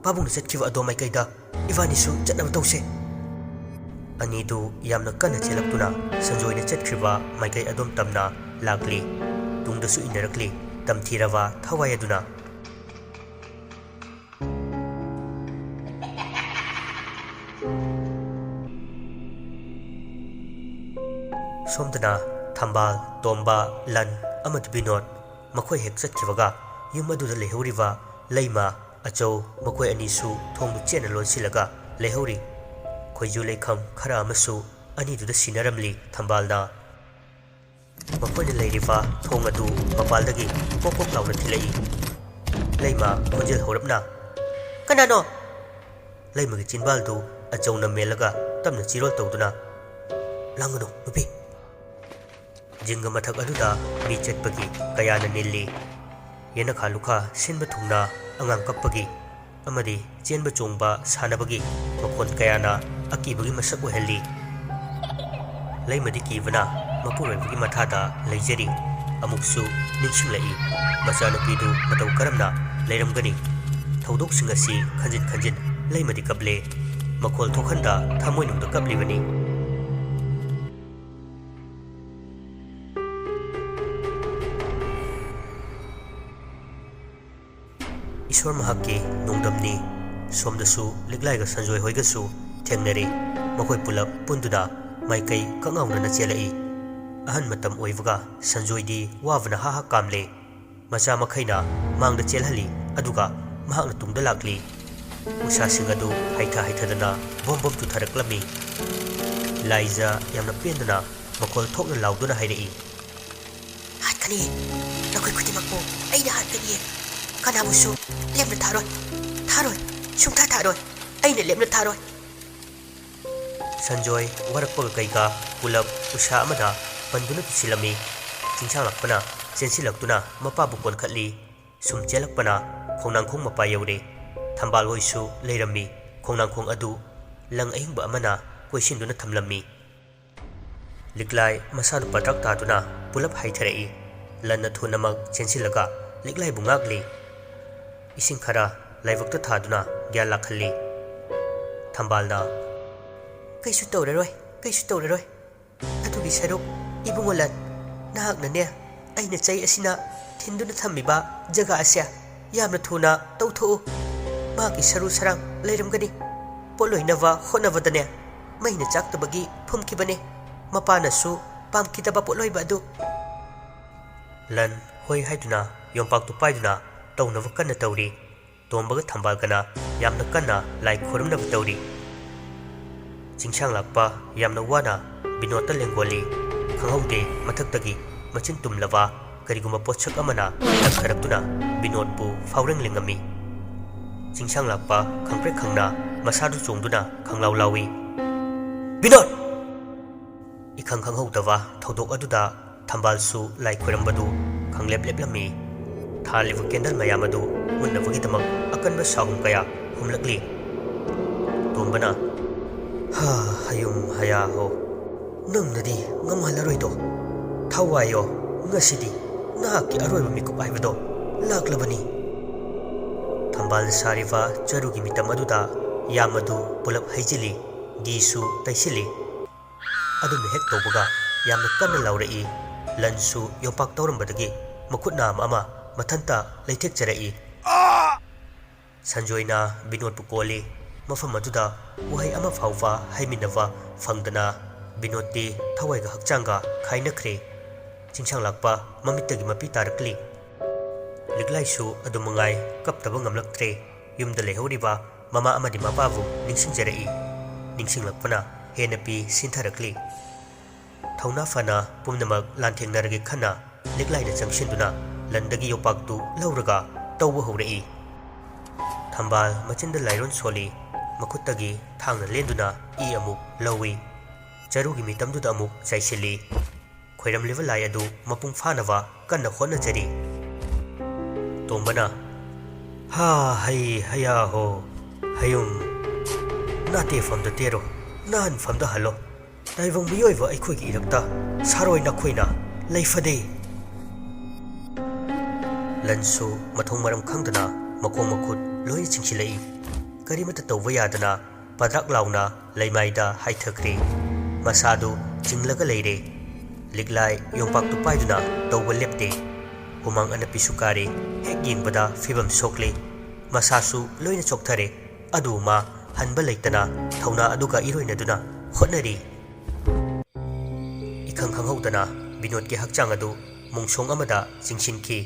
ꯄꯥꯕꯨꯡꯅ ꯆꯠꯈꯤꯕ ꯑꯗꯣꯝ ꯃꯥꯏꯀꯩꯗ ꯏꯕꯥꯅꯤꯁꯨ ꯆꯠꯅꯕ ꯇꯧꯁꯦ꯫" ꯑꯅꯤꯗꯨ ꯌꯥꯝꯅ ꯀꯟꯅ ꯆꯦꯜꯂꯛꯇꯨꯅ ꯁꯟꯖꯣꯏꯅ ꯆꯠꯈ꯭ꯔꯤꯕ ꯃꯥꯏꯀꯩ ꯑꯗꯣꯝ ꯇꯝꯅ ꯂꯥꯛꯂꯤ꯫ ꯇꯨꯡꯗꯁꯨ ꯏꯟꯅꯔꯛꯂꯤ ꯇꯝꯊꯤꯔꯕ ꯊꯋꯥꯏ ꯑꯗꯨꯅ꯫ ꯁꯣꯝꯗꯅ ꯊꯝꯕꯥꯜ, ꯇꯣꯝꯕ, ꯂꯟ ꯑꯃꯗꯤ ꯕꯤꯅꯣꯗ ꯃꯈꯣꯏ ꯍꯦꯛ ꯆꯠꯈꯤꯕꯒ ꯌꯨꯝ ꯑꯗꯨꯗ ꯂꯩꯍꯧꯔꯤꯕ ꯂꯩꯃ, ꯑꯆꯧ ꯃꯈꯣꯏ ꯑꯅꯤꯁꯨ ꯊꯣꯡꯗꯨ ꯆꯦꯠꯅ ꯂꯣꯟꯁꯤꯜꯂꯒ ꯂꯩꯍꯧꯔꯤ꯫ ꯈꯣꯏꯖꯨ ꯂꯩꯈꯝ ꯈꯔ ꯑꯃꯁꯨ ꯑꯅꯤꯗꯨꯗ ꯁꯤꯟꯅꯔꯝꯂꯤ꯫ ꯊꯝꯕꯥꯜꯅ ꯃꯈꯣꯏꯅ ꯂꯩꯔꯤꯕ ꯊꯣꯡ ꯑꯗꯨ ꯃꯄꯥꯜꯗꯒꯤ ꯄꯣꯛ ꯄꯣꯛ ꯂꯥꯎꯅ ꯊꯤꯜꯂꯛꯏ꯫ ꯂꯩꯃ ꯈꯣꯟꯖꯦꯜ ꯍꯧꯔꯞꯅ, "ꯀꯅꯥꯅꯣ?" ꯂꯩꯃꯒꯤ ꯆꯤꯟꯕꯥꯜꯗꯨ ꯑꯆꯧꯅ ꯃꯦꯜꯂꯒ ꯇꯞꯅ ꯆꯤꯔꯣꯜ ꯇꯧꯗꯨꯅ, "ꯂꯥꯡꯒꯅꯨ, ꯅꯨꯄꯤ!" ꯖꯤꯡꯒ ꯃꯊꯛ ꯑꯗꯨꯗ ꯃꯤ ꯆꯠꯄꯒꯤ ꯀꯌꯥꯅ ꯅꯤꯜꯂꯤ꯫ ꯌꯦꯅꯈꯥ ꯂꯨꯈꯥ ꯁꯤꯟꯕ ꯊꯨꯡꯅ ꯑꯉꯥꯡ ꯀꯞꯄꯒꯤ ꯑꯃꯗꯤ ꯆꯦꯟꯕ ꯆꯣꯡꯕ ꯁꯥꯟꯅꯕꯒꯤ ꯃꯈꯣꯟ ꯀꯌꯥꯅ ꯑꯀꯤꯕꯒꯤ ꯃꯁꯛ ꯑꯣꯏꯍꯜꯂꯤ꯫ ꯂꯩꯃꯗꯤ ꯀꯤꯕꯅ ꯃꯄꯨꯔꯣꯏꯕꯒꯤ ꯃꯊꯥꯗ ꯂꯩꯖꯔꯤ꯫ ꯑꯃꯨꯛꯁꯨ ꯅꯤꯡꯁꯤꯡꯂꯛꯏ, ꯃꯆꯥꯅꯨꯄꯤꯗꯨ ꯃꯇꯧ ꯀꯔꯝꯅ ꯂꯩꯔꯝꯒꯅꯤ? ꯊꯧꯗꯣꯛꯁꯤꯡ ꯑꯁꯤ ꯈꯟꯖꯤꯟ ꯈꯟꯖꯤꯟ ꯂꯩꯃꯗꯤ ꯀꯞꯂꯦ꯫ ꯃꯈꯣꯜ ꯊꯣꯛꯍꯟꯗ ꯊꯃꯣꯏꯅꯨꯡꯗ ꯀꯞꯂꯤꯕꯅꯤ꯫ ꯏꯁꯣꯔ ꯃꯍꯥꯛꯀꯤ ꯅꯣꯡꯗꯝꯅꯤ꯫ ꯁꯣꯝꯗꯁꯨ ꯂꯤꯛꯂꯥꯏꯒ ꯁꯟꯖꯣꯏ ꯍꯣꯏꯒꯁꯨ ꯊꯦꯡꯅꯔꯦ꯫ ꯃꯈꯣꯏ ꯄꯨꯂꯞ ꯄꯨꯟꯗꯨꯅ ꯃꯥꯏꯀꯩ ꯀꯛꯉꯥꯎꯅꯅ ꯆꯦꯜꯂꯛꯏ꯫ ꯑꯍꯟ ꯃꯇꯝ ꯑꯣꯏꯕꯒ ꯁꯟꯖꯣꯏꯗꯤ ꯋꯥꯕꯅ ꯍꯥ ꯍꯥ ꯀꯥꯝꯂꯦ꯫ ꯃꯆꯥ ꯃꯈꯩꯅ ꯃꯥꯡꯗ ꯆꯦꯜꯍꯜꯂꯤ, ꯑꯗꯨꯒ ꯃꯍꯥꯛꯅ ꯇꯨꯡꯗ ꯂꯥꯛꯂꯤ꯫ ꯎꯁꯥꯁꯤꯡ ꯑꯗꯨ ꯍꯩꯊ ꯍꯩꯊꯗꯅ ꯕꯣꯝ ꯕꯣꯝ ꯇꯨꯊꯔꯛꯂꯝꯃꯤ꯫ ꯂꯥꯏꯖ ꯌꯥꯝꯅ ꯄꯦꯟꯗꯅ ꯃꯈꯣꯜ ꯊꯣꯛꯅ ꯂꯥꯎꯗꯨꯅ ꯍꯥꯏꯔꯛꯏ, ꯑꯅꯤ, ꯅꯈꯣꯏ ꯈꯨꯗꯤꯡꯃꯛꯄꯨ ꯑꯩꯅ ꯍꯥꯠꯀꯅꯤ꯫ ꯀꯅꯥꯕꯨꯁꯨ ꯂꯦꯝꯅ ꯊꯥꯔꯣꯏ꯫ ꯊꯥꯔꯣꯏ꯫ ꯁꯨꯡꯊꯥ ꯊꯥꯔꯣꯏ꯫ ꯑꯩꯅ ꯂꯦꯝꯅ ꯊꯥꯔꯣꯏ꯫ ꯁꯟꯖꯣꯏ ꯋꯥꯔꯛꯄꯒ ꯀꯩꯒ ꯄꯨꯂꯞ ꯎꯁꯥ ꯑꯃꯗ ꯄꯟꯗꯨꯅ ꯇꯨꯁꯤꯜꯂꯝꯃꯤ꯫ ꯆꯤꯡꯁꯥꯡꯂꯛꯄꯅ ꯆꯦꯟꯁꯤꯜꯂꯛꯇꯨꯅ ꯃꯄꯥꯕꯨ ꯀꯣꯟꯈꯠꯂꯤ꯫ ꯁꯨꯝ ꯆꯦꯜꯂꯛꯄꯅ ꯈꯣꯡꯅꯥꯡꯈꯣꯡ ꯃꯄꯥ ꯌꯧꯔꯦ꯫ ꯊꯝꯕꯥꯜ ꯍꯣꯏꯁꯨ ꯂꯩꯔꯝꯃꯤ꯫ ꯈꯣꯡꯅꯥꯡꯈꯣꯡ ꯑꯗꯨ ꯂꯪ ꯑꯍꯤꯡꯕ ꯑꯃꯅ ꯀꯣꯏꯁꯤꯟꯗꯨꯅ ꯊꯝꯂꯝꯃꯤ꯫ ꯂꯤꯛꯂꯥꯏ ꯃꯁꯥꯅ ꯄꯗ꯭ꯔꯛ ꯇꯥꯗꯨꯅ ꯄꯨꯂꯞ ꯍꯥꯏꯊꯔꯛꯏ꯫ ꯂꯟꯅ ꯊꯨꯅꯃꯛ ꯆꯦꯟꯁꯤꯜꯂꯒ ꯂꯤꯛꯂꯥꯏꯕꯨ ꯉꯥꯛꯂꯤ꯫ ꯏꯁꯤꯡ ꯈꯔ ꯂꯥꯏꯕꯛꯇ ꯊꯥꯗꯨꯅ ꯒ꯭ꯌꯥꯟ ꯂꯥꯛꯍꯜꯂꯤ꯫ ꯊꯝꯕꯥꯜꯅ, "ꯀꯩꯁꯨ ꯇꯧꯔꯔꯣꯏ, ꯀꯩꯁꯨ ꯇꯧꯔꯔꯣꯏ꯫ ꯑꯗꯨꯒꯤ ꯁꯔꯨꯛ, ꯏꯕꯨꯡꯉꯣ ꯂꯟ, ꯅꯍꯥꯛꯅꯅꯦ, ꯑꯩꯅ ꯆꯩ ꯑꯁꯤꯅ ꯊꯤꯟꯗꯨꯅ ꯊꯝꯃꯤꯕ ꯖꯒꯥ ꯑꯁꯦ ꯌꯥꯝꯅ ꯊꯨꯅ ꯇꯧꯊꯣꯛꯎ꯫ ꯃꯥꯒꯤ ꯁꯔꯨ ꯁꯔꯥꯡ ꯂꯩꯔꯝꯒꯅꯤ꯫ ꯄꯣꯠꯂꯣꯏꯅꯕ ꯍꯣꯠꯅꯕꯗꯅꯦ, ꯃꯩꯅ ꯆꯥꯛꯇꯕꯒꯤ ꯐꯨꯝꯈꯤꯕꯅꯦ꯫ ꯃꯄꯥꯅꯁꯨ ꯄꯥꯝꯈꯤꯗꯕ ꯄꯣꯠꯂꯣꯏꯕ ꯑꯗꯨ꯫" ꯂꯟ ꯍꯣꯏ ꯍꯥꯏꯗꯨꯅ ꯌꯣꯝꯄꯥꯛꯇꯨ ꯄꯥꯏꯗꯨꯅ ꯇꯧꯅꯕ ꯀꯟꯅ ꯇꯧꯔꯤ꯫ ꯇꯣꯝꯕꯒ ꯊꯝꯕꯥꯜꯒꯅ ꯌꯥꯝꯅ ꯀꯟꯅ ꯂꯥꯏ ꯈꯨꯔꯨꯝꯅꯕ ꯇꯧꯔꯤ꯫ ꯆꯤꯡꯁꯥꯡꯂꯥꯛꯄ ꯌꯥꯝꯅ ꯋꯥꯅ ꯕꯤꯅꯣꯗꯇ ꯂꯦꯡꯒꯣꯜꯂꯤ꯫ ꯈꯪꯍꯧꯗꯦ, ꯃꯊꯛꯇꯒꯤ ꯃꯆꯤꯟ ꯇꯨꯝꯂꯕ ꯀꯔꯤꯒꯨꯝꯕ ꯄꯣꯠꯁꯛ ꯑꯃꯅ ꯂꯪꯊꯔꯛꯇꯨꯅ ꯕꯤꯅꯣꯗꯄꯨ ꯐꯥꯎꯔꯦꯡ ꯂꯦꯡꯉꯝꯃꯤ꯫ ꯆꯤꯡꯁꯥꯡꯂꯥꯛꯄ ꯈꯪꯄ꯭ꯔꯦꯛ ꯈꯪꯅ ꯃꯁꯥꯗꯨ ꯆꯣꯡꯗꯨꯅ ꯈꯪꯂꯥꯎ ꯂꯥꯎꯏ, "ꯕꯤꯅꯣꯗ!" ꯏꯈꯪ ꯈꯪꯍꯧꯗꯕ ꯊꯧꯗꯣꯛ ꯑꯗꯨꯗ ꯊꯝꯕꯥꯜꯁꯨ ꯂꯥꯏ ꯈꯣꯏꯔꯝꯕꯗꯨ ꯈꯪꯂꯦꯞ ꯂꯦꯞꯂꯝꯃꯤ꯫ ꯊꯥꯜꯂꯤꯕ ꯀꯦꯟꯗꯜ ꯃꯌꯥꯝ ꯑꯗꯨ ꯃꯨꯠꯅꯕꯒꯤꯗꯃꯛ ꯑꯀꯟꯕ ꯁꯥꯍꯨꯝ ꯀꯌꯥ ꯍꯨꯝꯂꯛꯂꯤ꯫ ꯇꯣꯝꯕꯅ, "ꯍꯥ, ꯍꯌꯨꯝ ꯍꯌꯥ ꯍꯣ, ꯅꯪꯅꯗꯤ ꯉꯝꯍꯜꯂꯔꯣꯏꯗꯣ꯫ ꯊꯋꯥꯏꯌꯣ, ꯉꯁꯤꯗꯤ ꯅꯍꯥꯛꯀꯤ ꯑꯔꯣꯏꯕ ꯃꯤꯀꯨꯞ ꯍꯥꯏꯕꯗꯣ ꯂꯥꯛꯂꯕꯅꯤ꯫" ꯊꯝꯕꯥꯜꯅ ꯁꯥꯔꯤꯕ ꯆꯔꯨꯒꯤ ꯃꯤꯇꯝ ꯑꯗꯨꯗ ꯌꯥꯝ ꯑꯗꯨ ꯄꯨꯂꯞ ꯍꯩꯖꯤꯜꯂꯤ, ꯒꯤꯁꯨ ꯇꯩꯁꯤꯜꯂꯤ꯫ ꯑꯗꯨꯝꯅ ꯍꯦꯛ ꯇꯧꯕꯒ ꯌꯥꯝꯅ ꯀꯟꯅ ꯂꯥꯎꯔꯛꯏ꯫ ꯂꯟꯁꯨ ꯌꯣꯝꯄꯥꯛ ꯇꯧꯔꯝꯕꯗꯒꯤ ꯃꯈꯨꯠ ꯅꯥꯝꯃ ꯑꯃ ꯃꯊꯟꯇ ꯂꯩꯊꯦꯛꯆꯔꯛꯏ꯫ ꯁꯟꯖꯣꯏꯅ ꯕꯤꯅꯣꯗꯄꯨ ꯀꯣꯜꯂꯤ꯫ ꯃꯐꯝ ꯑꯗꯨꯗ ꯋꯥꯍꯩ ꯑꯃ ꯐꯥꯎꯕ ꯍꯥꯏꯃꯤꯟꯅꯕ ꯐꯪꯗꯅ ꯕꯤꯅꯣꯗꯇꯤ ꯊꯋꯥꯏꯒ ꯍꯛꯆꯥꯡꯒ ꯈꯥꯏꯅꯈ꯭ꯔꯦ꯫ ꯆꯤꯡꯁꯥꯡꯂꯥꯛꯄ ꯃꯃꯤꯠꯇꯒꯤ ꯃꯄꯤ ꯇꯥꯔꯛꯂꯤ꯫ ꯂꯤꯛꯂꯥꯏꯁꯨ ꯑꯗꯨ ꯃꯉꯥꯏ ꯀꯞꯇꯕ ꯉꯝꯂꯛꯇ꯭ꯔꯦ꯫ ꯌꯨꯝꯗ ꯂꯩꯍꯧꯔꯤꯕ ꯃꯃꯥ ꯑꯃꯗꯤ ꯃꯄꯥꯕꯨ ꯅꯤꯡꯁꯤꯡꯖꯔꯛꯏ꯫ ꯅꯤꯡꯁꯤꯡꯂꯛꯄꯅ ꯍꯦꯟꯅ ꯄꯤ ꯁꯤꯟꯊꯔꯛꯂꯤ꯫ ꯊꯧꯅꯥ ꯐꯅ ꯄꯨꯝꯅꯃꯛ ꯂꯥꯟꯊꯦꯡꯅꯔꯒꯦ ꯈꯟꯅ ꯂꯤꯛꯂꯥꯏꯗ ꯆꯪꯁꯤꯟꯗꯨꯅ ꯂꯟꯗꯒꯤ ꯌꯣꯄꯥꯛꯇꯨ ꯂꯧꯔꯒ ꯇꯧꯕ ꯍꯧꯔꯛꯏ꯫ ꯊꯝꯕꯥꯜ ꯃꯆꯤꯟꯗ ꯂꯥꯏꯔꯣꯟ ꯁꯣꯜꯂꯤ, ꯃꯈꯨꯠꯇꯒꯤ ꯊꯥꯡꯅ ꯂꯦꯟꯗꯨꯅ ꯏ ꯑꯃꯨꯛ ꯂꯧꯏ꯫ ꯆꯔꯨꯒꯤ ꯃꯤꯇꯝꯗꯨꯗ ꯑꯃꯨꯛ ꯆꯥꯏꯁꯤꯜꯂꯤ꯫ ꯈꯣꯏꯔꯝꯂꯤꯕ ꯂꯥꯏ ꯑꯗꯨ ꯃꯄꯨꯡ ꯐꯥꯅꯕ ꯀꯟꯅ ꯍꯣꯠꯅꯖꯔꯤ꯫ ꯇꯣꯝꯕꯅ, "ꯍꯥ ꯍꯩ ꯍꯌꯥ ꯍꯣ, ꯍꯌꯨꯝ, ꯅꯥꯇꯦꯐꯝꯗ ꯇꯦꯔꯣ, ꯅꯥꯍꯟꯐꯝꯗ ꯍꯜꯂꯣ꯫ ꯇꯥꯏꯕꯪ ꯃꯤꯑꯣꯏꯕ ꯑꯩꯈꯣꯏꯒꯤ ꯏꯔꯛꯇ ꯁꯥꯔꯣꯏ ꯅꯥꯈꯣꯏꯅ ꯂꯩꯐꯗꯦ!" ꯂꯟꯁꯨ ꯃꯊꯣꯡ ꯃꯔꯝ ꯈꯪꯗꯅ ꯃꯈꯣꯡ ꯃꯈꯨꯠ ꯂꯣꯏꯅ ꯆꯤꯡꯁꯤꯜꯂꯛꯏ꯫ ꯀꯔꯤꯃꯠꯇ ꯇꯧꯕ ꯌꯥꯗꯅ ꯄꯗ꯭ꯔꯥꯛ ꯂꯥꯎꯅ ꯂꯩꯃꯥꯏꯗ ꯍꯥꯏꯊꯈ꯭ꯔꯦ꯫ ꯃꯁꯥꯗꯨ ꯆꯤꯡꯂꯒ ꯂꯩꯔꯦ꯫ ꯂꯤꯛꯂꯥꯏ ꯌꯣꯝꯄꯥꯛꯇꯨ ꯄꯥꯏꯗꯨꯅ ꯇꯧꯕ ꯂꯦꯞꯇꯦ꯫ ꯍꯨꯃꯥꯡ ꯑꯅꯞꯄꯤꯁꯨ ꯀꯥꯔꯦ꯫ ꯍꯦꯛ ꯌꯦꯡꯕꯗ ꯐꯤꯕꯝ ꯁꯣꯛꯂꯦ꯫ ꯃꯁꯥꯁꯨ ꯂꯣꯏꯅ ꯆꯣꯛꯊꯔꯦ꯫ ꯑꯗꯨ ꯃꯥ ꯍꯟꯕ ꯂꯩꯇꯅ ꯊꯧꯅꯥ ꯑꯗꯨꯒ ꯏꯔꯣꯏꯅꯗꯨꯅ ꯍꯣꯠꯅꯔꯤ꯫ ꯏꯈꯪ ꯈꯪꯍꯧꯗꯅ ꯕꯤꯅꯣꯗꯀꯤ ꯍꯛꯆꯥꯡ ꯑꯗꯨ ꯃꯨꯡꯁꯣꯡ ꯑꯃꯗ ꯆꯤꯡꯁꯤꯟꯈꯤ꯫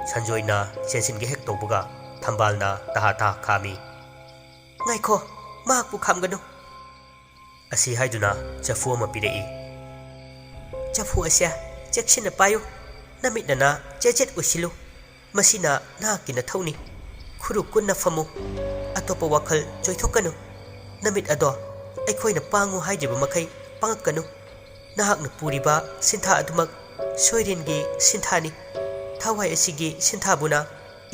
ꯁꯟꯖꯣꯏꯅ ꯆꯦꯟꯁꯤꯟꯒꯦ ꯍꯦꯛ ꯇꯧꯕꯒ ꯊꯝꯕꯥꯜꯅ ꯇꯍꯥ ꯇꯍꯥ ꯈꯥꯝꯃꯤ꯫ "ꯉꯥꯏꯈꯣ, ꯃꯍꯥꯛꯄꯨ ꯈꯥꯝꯒꯅꯨ!" ꯑꯁꯤ ꯍꯥꯏꯗꯨꯅ ꯆꯐꯨ ꯑꯃ ꯄꯤꯔꯛꯏ꯫ "ꯆꯐꯨ ꯑꯁꯦ ꯆꯦꯛꯁꯤꯟꯅ ꯄꯥꯏꯌꯨ꯫ ꯅꯃꯤꯠ ꯅꯅꯥ ꯆꯦꯠ ꯆꯦꯠ ꯑꯣꯏꯁꯤꯜꯂꯨ꯫ ꯃꯁꯤꯅ ꯅꯍꯥꯛꯀꯤ ꯅꯊꯧꯅꯤ꯫ ꯈꯨꯔꯨ ꯀꯨꯟꯅ ꯐꯝꯃꯨ꯫ ꯑꯇꯣꯞꯄ ꯋꯥꯈꯜ ꯆꯣꯏꯊꯣꯛꯀꯅꯨ꯫ ꯅꯃꯤꯠ ꯑꯗꯣ ꯑꯩꯈꯣꯏꯅ ꯄꯥꯡꯉꯨ ꯍꯥꯏꯗ꯭ꯔꯤꯕ ꯃꯈꯩ ꯄꯥꯡꯉꯛꯀꯅꯨ꯫ ꯅꯍꯥꯛꯅ ꯄꯨꯔꯤꯕ ꯁꯤꯟꯊꯥ ꯑꯗꯨꯃꯛ ꯁꯣꯏꯔꯦꯟꯒꯤ ꯁꯤꯟꯊꯥꯅꯤ꯫ ꯊꯋꯥꯏ ꯑꯁꯤꯒꯤ ꯁꯤꯟꯊꯥꯕꯨꯅ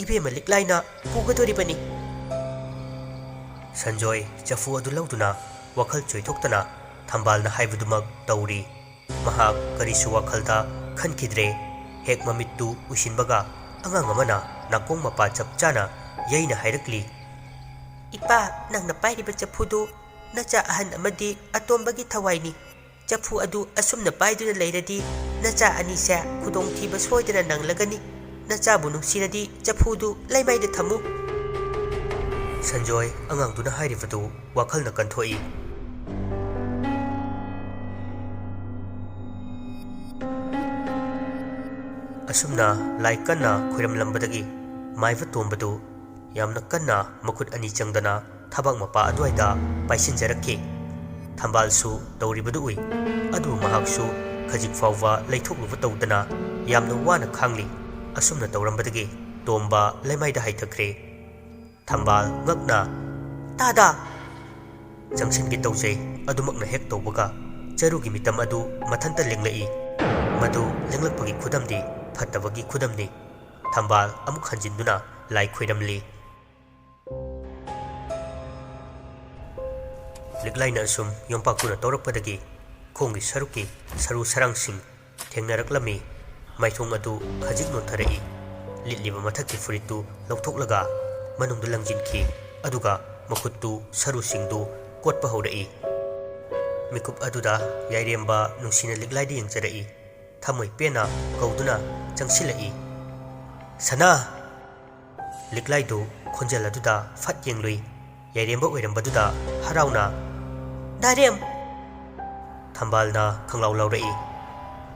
ꯏꯕꯦꯝꯃ ꯂꯤꯛꯂꯥꯏꯅ ꯄꯨꯒꯗꯣꯔꯤꯕꯅꯤ꯫" ꯁꯟꯖꯣꯏ ꯆꯐꯨ ꯑꯗꯨ ꯂꯧꯗꯨꯅ ꯋꯥꯈꯜ ꯆꯣꯏꯊꯣꯛꯇꯅ ꯊꯝꯕꯥꯜꯅ ꯍꯥꯏꯕꯗꯨꯃꯛ ꯇꯧꯔꯤ꯫ ꯃꯍꯥꯛ ꯀꯔꯤꯁꯨ ꯋꯥꯈꯜꯗ ꯈꯟꯈꯤꯗ꯭ꯔꯦ꯫ ꯍꯦꯛ ꯃꯃꯤꯠꯇꯨ ꯎꯏꯁꯤꯟꯕꯒ ꯑꯉꯥꯡ ꯑꯃꯅ ꯅꯥꯀꯣꯡ ꯃꯄꯥ ꯆꯞ ꯆꯥꯅ ꯌꯩꯅ ꯍꯥꯏꯔꯛꯂꯤ꯫ "ꯏꯄꯥ, ꯅꯪꯅ ꯄꯥꯏꯔꯤꯕ ꯆꯐꯨꯗꯨ ꯅꯆꯥ ꯑꯍꯟ ꯑꯃꯗꯤ ꯑꯇꯣꯝꯕꯒꯤ ꯊꯋꯥꯏꯅꯤ꯫ ꯆꯐꯨ ꯑꯗꯨ ꯑꯁꯨꯝꯅ ꯄꯥꯏꯗꯨꯅ ꯂꯩꯔꯗꯤ ꯅꯆꯥ ꯑꯅꯤꯁꯦ ꯈꯨꯗꯣꯡꯊꯤꯕ ꯁꯣꯏꯗꯅ ꯅꯪꯂꯒꯅꯤ꯫ ꯅꯆꯥꯕꯨ ꯅꯨꯡꯁꯤꯔꯗꯤ ꯆꯐꯨꯗꯨ ꯂꯩꯃꯥꯏꯗ ꯊꯝꯃꯨ꯫" ꯁꯟꯖꯣꯏ ꯑꯉꯥꯡꯗꯨꯅ ꯍꯥꯏꯔꯤꯕꯗꯨ ꯋꯥꯈꯜꯅ ꯀꯟꯊꯣꯛꯏ꯫ ꯑꯁꯨꯝꯅ ꯂꯥꯏ ꯀꯟꯅ ꯈꯣꯏꯔꯝꯂꯝꯕꯗꯒꯤ ꯃꯥꯏꯕ ꯇꯣꯝꯕꯗꯨ ꯌꯥꯝꯅ ꯀꯟꯅ ꯃꯈꯨꯠ ꯑꯅꯤ ꯆꯪꯗꯅ ꯊꯕꯥꯛ ꯃꯄꯥ ꯑꯗꯨꯋꯥꯏꯗ ꯄꯥꯏꯁꯤꯟꯖꯔꯛꯈꯤ꯫ ꯊꯝꯕꯥꯜꯁꯨ ꯇꯧꯔꯤꯕꯗꯨ ꯎꯏ꯫ ꯑꯗꯨꯕꯨ ꯃꯍꯥꯛꯁꯨ ꯍꯧꯖꯤꯛ ꯐꯥꯎꯕ ꯂꯩꯊꯣꯛꯂꯨꯕ ꯇꯧꯗꯅ ꯌꯥꯝꯅ ꯋꯥꯅ ꯈꯥꯡꯂꯤ꯫ ꯑꯁꯨꯝꯅ ꯇꯧꯔꯝꯕꯗꯒꯤ ꯇꯣꯝꯕ ꯂꯩꯃꯥꯏꯗ ꯍꯥꯏꯊꯈ꯭ꯔꯦ꯫ ꯊꯝꯕꯥꯜ ꯉꯛꯅ, "ꯇꯥꯗ!" ꯆꯪꯁꯤꯟꯒꯦ ꯇꯧꯖꯩ꯫ ꯑꯗꯨꯃꯛꯅ ꯍꯦꯛ ꯇꯧꯕꯒ ꯆꯔꯨꯒꯤ ꯃꯤꯇꯝ ꯑꯗꯨ ꯃꯊꯟꯇ ꯂꯦꯡꯂꯛꯏ꯫ ꯃꯗꯨ ꯂꯦꯡꯂꯛꯄꯒꯤ ꯈꯨꯗꯝꯗꯤ ꯐꯠꯇꯕꯒꯤ ꯈꯨꯗꯝꯅꯤ꯫ ꯊꯝꯕꯥꯜ ꯑꯃꯨꯛ ꯍꯟꯖꯤꯟꯗꯨꯅ ꯂꯥꯏ ꯈꯣꯏꯔꯝꯂꯤ꯫ ꯂꯤꯛꯂꯥꯏꯅ ꯑꯁꯨꯝ ꯌꯣꯝꯄꯥꯛꯇꯨꯅ ꯇꯧꯔꯛꯄꯗꯒꯤ ꯈꯣꯡꯒꯤ ꯁꯔꯨꯛꯀꯤ ꯁꯔꯨ ꯁꯔꯥꯡꯁꯤꯡ ꯊꯦꯡꯅꯔꯛꯂꯝꯃꯤ꯫ ꯃꯥꯏꯊꯣꯡ ꯑꯗꯨ ꯈꯖꯤꯛ ꯅꯣꯟꯊꯔꯛꯏ꯫ ꯂꯤꯠꯂꯤꯕ ꯃꯊꯛꯀꯤ ꯐꯨꯔꯤꯠꯇꯨ ꯂꯧꯊꯣꯛꯂꯒ ꯃꯅꯨꯡꯗ ꯂꯪꯁꯤꯟꯈꯤ꯫ ꯑꯗꯨꯒ ꯃꯈꯨꯠꯇꯨ ꯁꯔꯨꯁꯤꯡꯗꯨ ꯀꯣꯠꯄ ꯍꯧꯔꯛꯏ꯫ ꯃꯤꯀꯨꯞ ꯑꯗꯨꯗ ꯌꯥꯏꯔꯦꯝꯕ ꯅꯨꯡꯁꯤꯅ ꯂꯤꯛꯂꯥꯏꯗ ꯌꯦꯡꯖꯔꯛꯏ꯫ ꯊꯃꯣꯏ ꯄꯦꯟꯅ ꯀꯧꯗꯨꯅ ꯆꯪꯁꯤꯜꯂꯛꯏ꯫ "ꯁꯅꯥ!" ꯂꯤꯛꯂꯥꯏꯗꯨ ꯈꯣꯟꯖꯦꯜ ꯑꯗꯨꯗ ꯐꯠ ꯌꯦꯡꯂꯨꯏ꯫ ꯌꯥꯏꯔꯦꯝꯕ ꯑꯣꯏꯔꯝꯕꯗꯨꯗ ꯍꯔꯥꯎꯅ, "ꯗꯥꯏꯔꯦꯝ!" ꯊꯝꯕꯥꯜꯅ ꯈꯪꯂꯥꯎ ꯂꯥꯎꯔꯛꯏ꯫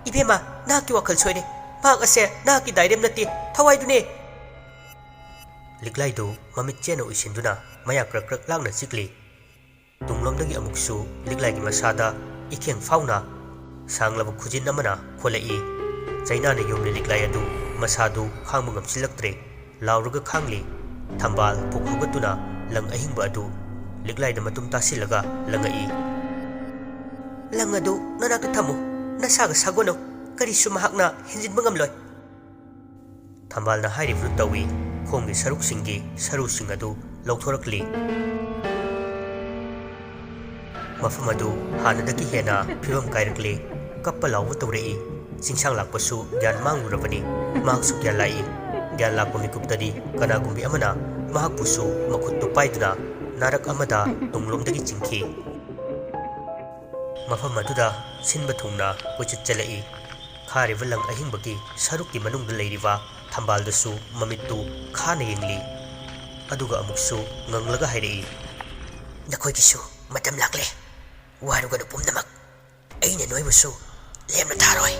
"ꯏꯕꯦꯝꯃ, ꯅꯍꯥꯛꯀꯤ ꯋꯥꯈꯜ ꯁꯣꯏꯔꯦ꯫ ꯃꯍꯥꯛ ꯑꯁꯦ ꯅꯍꯥꯛꯀꯤ ꯗꯥꯏꯔꯦꯝ ꯅꯠꯇꯦ, ꯊꯋꯥꯏꯗꯨꯅꯦ!" ꯂꯤꯛꯂꯥꯏꯗꯨ ꯃꯃꯤꯠ ꯆꯦꯠꯅ ꯎꯏꯁꯤꯟꯗꯨꯅ ꯃꯌꯥ ꯀ꯭ꯔꯛ ꯀ꯭ꯔꯛ ꯂꯥꯛꯅ ꯆꯤꯛꯂꯤ꯫ ꯇꯨꯡꯂꯣꯝꯗꯒꯤ ꯑꯃꯨꯛꯁꯨ ꯂꯤꯛꯂꯥꯏꯒꯤ ꯃꯁꯥꯗ ꯏꯈꯦꯡ ꯐꯥꯎꯅ ꯁꯥꯡꯂꯕ ꯈꯨꯖꯤꯟ ꯑꯃꯅ ꯈꯣꯜꯂꯛꯏ꯫ ꯆꯩꯅꯥꯅ ꯌꯣꯝꯂꯤ ꯂꯤꯛꯂꯥꯏ ꯑꯗꯨ ꯃꯁꯥꯗꯨ ꯈꯥꯡꯕ ꯉꯝꯁꯤꯜꯂꯛꯇ꯭ꯔꯦ꯫ ꯂꯥꯎꯔꯒ ꯈꯥꯡꯂꯤ꯫ ꯊꯝꯕꯥꯜ ꯄꯨꯛ ꯍꯧꯒꯠꯇꯨꯅ ꯂꯪ ꯑꯍꯤꯡꯕ ꯑꯗꯨ ꯂꯤꯛꯂꯥꯏꯗ ꯃꯇꯨꯝ ꯇꯥꯁꯤꯜꯂꯒ ꯂꯪꯉꯛꯏ꯫ "ꯂꯪ ꯑꯗꯨ ꯅꯅꯥꯛꯇ ꯊꯝꯃꯨ꯫ ꯅꯁꯥꯒ ꯁꯥꯒꯣꯟꯅꯧ꯫ ꯀꯔꯤꯁꯨ ꯃꯍꯥꯛꯅ ꯍꯦꯟꯖꯤꯟꯕ ꯉꯝꯂꯣꯏ꯫" ꯊꯝꯕꯥꯜꯅ ꯍꯥꯏꯔꯤꯕꯗꯨ ꯇꯧꯏ꯫ ꯈꯣꯡꯒꯤ ꯁꯔꯨꯛꯁꯤꯡꯒꯤ ꯁꯔꯨꯁꯤꯡ ꯑꯗꯨ ꯂꯧꯊꯣꯔꯛꯂꯤ꯫ ꯃꯐꯝ ꯑꯗꯨ ꯍꯥꯟꯅꯗꯒꯤ ꯍꯦꯟꯅ ꯐꯤꯕꯝ ꯀꯥꯏꯔꯛꯂꯤ꯫ ꯀꯞꯄ ꯂꯥꯎꯕ ꯇꯧꯔꯛꯏ꯫ ꯆꯤꯡꯁꯥꯡ ꯂꯥꯛꯄꯁꯨ ꯒ꯭ꯌꯥꯟ ꯃꯥꯡꯂꯨꯔꯕꯅꯤ꯫ ꯃꯍꯥꯛꯁꯨ ꯒ꯭ꯌꯥꯟ ꯂꯥꯛꯏ꯫ ꯒ꯭ꯌꯥꯟ ꯂꯥꯛꯄ ꯃꯤꯀꯨꯞꯇꯗꯤ ꯀꯅꯥꯒꯨꯝꯕꯤ ꯑꯃꯅ ꯃꯍꯥꯛꯄꯨꯁꯨ ꯃꯈꯨꯠꯇꯨ ꯄꯥꯏꯗꯨꯅ ꯅꯥꯔꯛ ꯑꯃꯗ ꯇꯨꯡꯂꯣꯝꯗꯒꯤ ꯆꯤꯡꯈꯤ꯫ ꯃꯐꯝ ꯑꯗꯨꯗ ꯁꯤꯟꯕ ꯊꯨꯡꯅ ꯀꯣꯏꯆꯠ ꯆꯠꯂꯛꯏ꯫ ꯈꯥꯔꯤꯕ ꯂꯪ ꯑꯍꯤꯡꯕꯒꯤ ꯁꯔꯨꯛꯀꯤ ꯃꯅꯨꯡꯗ ꯂꯩꯔꯤꯕ ꯊꯝꯕꯥꯜꯗꯁꯨ ꯃꯃꯤꯠꯇꯨ ꯈꯥꯅ ꯌꯦꯡꯂꯤ꯫ ꯑꯗꯨꯒ ꯑꯃꯨꯛꯁꯨ ꯉꯪꯂꯒ ꯍꯥꯏꯔꯛꯏ, "ꯅꯈꯣꯏꯒꯤꯁꯨ ꯃꯇꯝ ꯂꯥꯛꯂꯦ꯫ ꯋꯥꯔꯨꯒꯅꯨ ꯄꯨꯝꯅꯃꯛ꯫ ꯑꯩꯅ ꯅꯣꯏꯕꯨꯁꯨ ꯂꯦꯝꯅ ꯊꯥꯔꯣꯏ꯫"